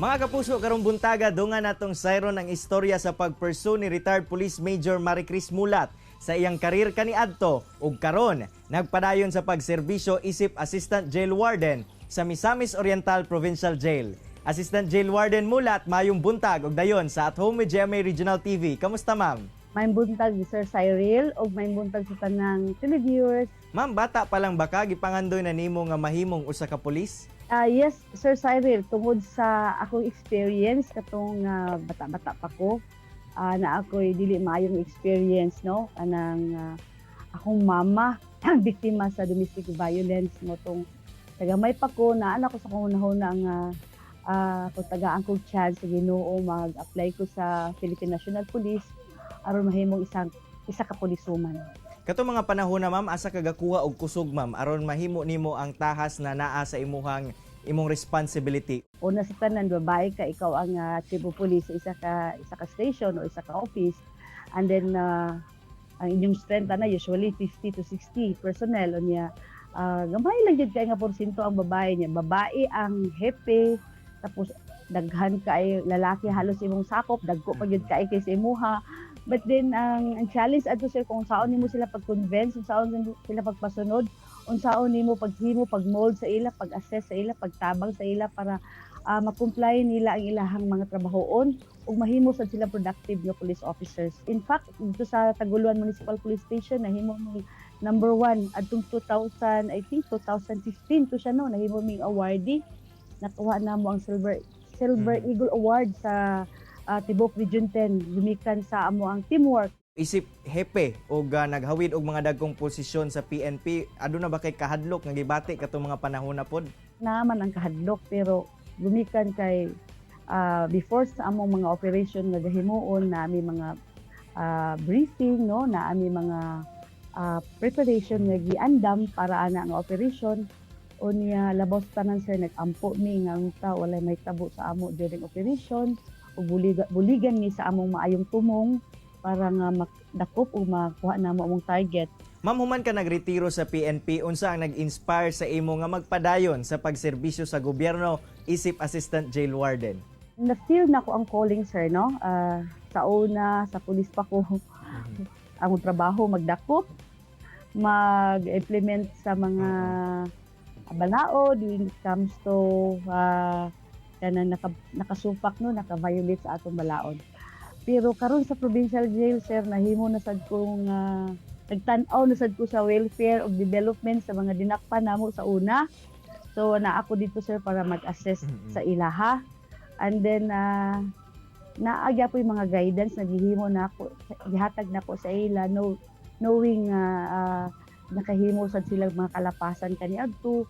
Mga kapuso, karong buntaga, dungan natong sayron ang istorya sa pag-pursue ni retired Police Major Maricris Mulat sa iyang career kaniadto ug karon nagpadayon sa pagserbisyo isip Assistant Jail Warden sa Misamis Oriental Provincial Jail. Assistant Jail Warden Mulat, mayong buntag ug dayon sa At Home with GMA Regional TV. Kamusta, ma'am? Maayong buntag, Sir Cyril, ug maayong buntag sa tanang televiewers. Ma'am, bata pa lang ba ka gipangandoy na nimo nga mahimong usa ka pulis? Ah, yes, Sir Cyril, tungod sa akong experience katong bata-bata pa ko, na ako'y dili maayong experience, no, kanang akong mama biktima sa domestic violence, mao tong tagamay pa ko na anak ko sa akong hunahuna nga kung tagaan kog chance sa Ginoo, mag-apply ko sa Philippine National Police aron mahimong isa ka pulisuman. Kato mga panahon na, ma'am, asa ka gakuha og kusog, ma'am, aron mahimo nimo ang tahas na naa sa imong responsibility? Una sa tanan, babae ka, ikaw ang chief of police sa isa ka station o isa ka office, and then ang inyong strength na usually 50 to 60 personnel. Unya gamay lang jud kay nga porsyento ang babae niya, babae ang hepe, tapos daghan kay lalaki halos imong sakop, dagko pa gyud kay kay sa imuha. But then ang challenge adto, sir, kung unsaon nimo sila pag-convince, unsaon nimo sila pagpasunod, unsaon nimo paghimo, pag-mold sa ila, pag-assess sa ila, pagtabang sa ila para ma-comply nila ang ilahang mga trabahoon ug mahimo sad sila productive nga police officers. In fact, dito sa Tagoloan Municipal Police Station, nahimo mi number one adtong 2000, I think 2015 to siya, no, nahimo ming awardee. Nakuha namo ang Silver Silver Eagle Award sa tibuok Region 10 gumikan sa amo ang teamwork. Isip hepe og naghawid og mga dagkong posisyon sa PNP, aduna ba kay kahadlok nga gibati katong mga panahon na pod? Naman ang kahadlok, pero gumikan kay before sa among mga operation nga gahimuon na ami mga briefing, no, na ami mga preparation nga giandam para ana nga operation. Unya labaw sa tanan, sir, nag-ampo mi nga unta walay mahitabo sa amo during operation ug buligan mi sa among maayong tumong para nga makadakop o makuha namo among target. Ma'am, human ka nagretiro sa PNP, unsa ang nag-inspire sa imo nga magpadayon sa pagserbisyo sa gobyerno isip Assistant Jail Warden? Na-feel na ko ang calling, sir, no? Sa una, sa pulis pa ko, ang trabaho magdakop, mag-implement sa mga balaod when it comes to kanang nakasupak, no, naka-violate sa atong balaod. Pero karon sa provincial jail, sir, nahimo na sad kong nagtan-aw na sad ko sa welfare ug development sa mga dinakpan namo sa una. So na ako dito, sir, para mag-assess sa ilaha. And then naa gyapon yung mga guidance na gihimo na ako, gihatag na ko sa ila, no, knowing nakahimo sad sila mga kalapasan kaniadto,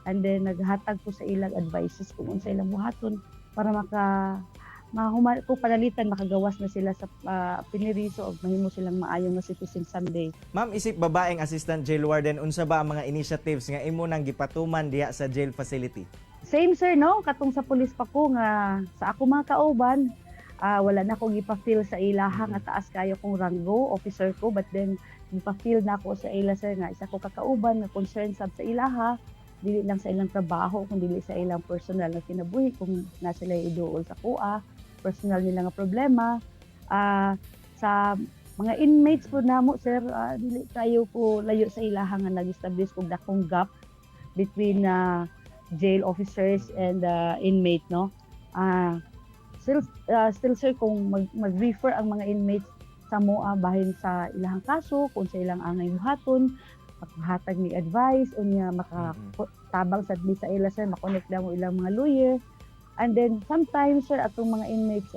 and then naghatag ko sa ilang advices kung unsa ilang buhaton para maka mahuma kung panalitan makagawas na sila sa piniriso og mahimo silang maayong nga citizen someday. Ma'am, isip babaeng Assistant Jail Warden, unsa ba ang mga initiatives nga imo nang gipatuman diha sa jail facility? Same, sir, no, katong sa pulis pa ko nga sa ako mga kauban, wala na akong gipa-feel sa ilaha nga taas kayo kong ranggo, officer ko, but then gipa-feel na ako sa ila, sir, nga isa ko kakauban nga concern sab sa ilaha, dili lang sa ilang trabaho kung dili sa ilang personal na kinabuhi, kung na sila iduol sa kuha personal nila nga problema. Sa mga inmates po namo, sir, dili kayo ko layo sa ilaha nga nag-establish og dakong gap between jail officers and inmate, no. Still, sir, kung mag-refer ang mga inmates sa moa bahin sa ilahang kaso, kung sa ilang angay buhaton, makahatag ni advice unya maka tabang sad mi sa ila, sir, makonect na mo ilang mga lawyer. And then sometimes, sir, atong mga inmates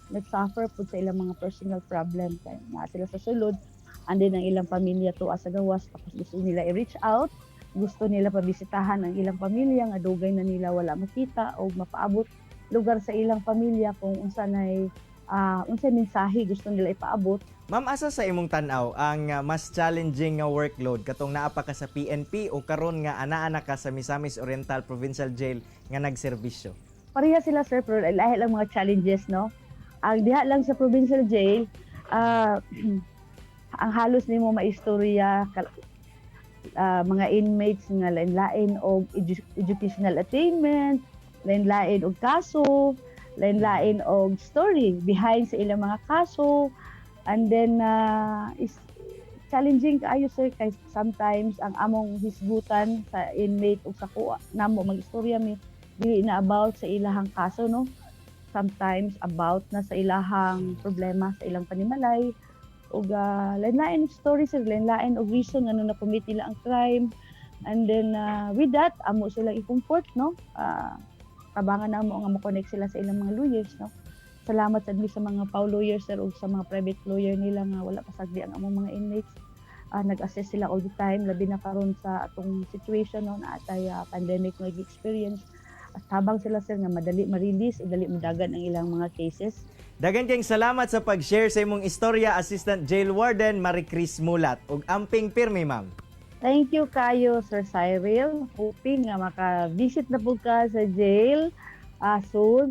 nag-suffer pud sa ilang mga personal problem kay naa sila sa sulod and then ang ilang pamilya tuwa sa gawas, tapos gusto nila i-reach out, gusto nila pabisitahan ang ilang pamilya nga dugay na nila wala makita o mapaabot lugar sa ilang pamilya kung unsa nay unsay mensahe gusto nila ipaabot. Ma'am, asa sa imong tan-aw ang mas challenging nga workload, katong naa pa ka sa PNP o karon nga anaa ka sa Misamis Oriental Provincial Jail nga nagserbisyo? Pareha sila, sir, pero lahi lang mga challenges, no. Ang diha lang sa provincial jail, ang halos nimo maistorya mga inmates nga lain-lain og educational attainment, lain-lain og kaso. Lain-lain og story behind sa ilang mga kaso. And then is challenging kaayo, sir, kay sometimes ang among hisgutan sa inmate ug sa kuha namo mag-istorya mi, dili na about sa ilahang kaso, no? Sometimes about na sa ilahang problema sa ilang panimalay ug lain-lain story, sir, lain-lain og reason ngano na commit nila ang crime. And then with that, amo sila i-comfort, no? Tabangan namo nga mo-connect sila sa ilang mga lawyers, no? Salamat sad mi sa mga PAO lawyers, sir, ug sa mga private lawyer nila nga wala pasagdi ang among mga inmates. Nag-assist sila all the time, labi na karon sa atong situation, no, na atay pandemic nga experience. At tabang sila, sir, nga madali ma-release ug dali modagan ang ilang mga cases. Daghan kayong salamat sa pag-share sa imong istorya, Assistant Jail Warden Maricris Mulat. Ug amping pirmi, ma'am. Thank you kayo, Sir Cyril. Hoping nga maka-visit na po ka sa jail soon.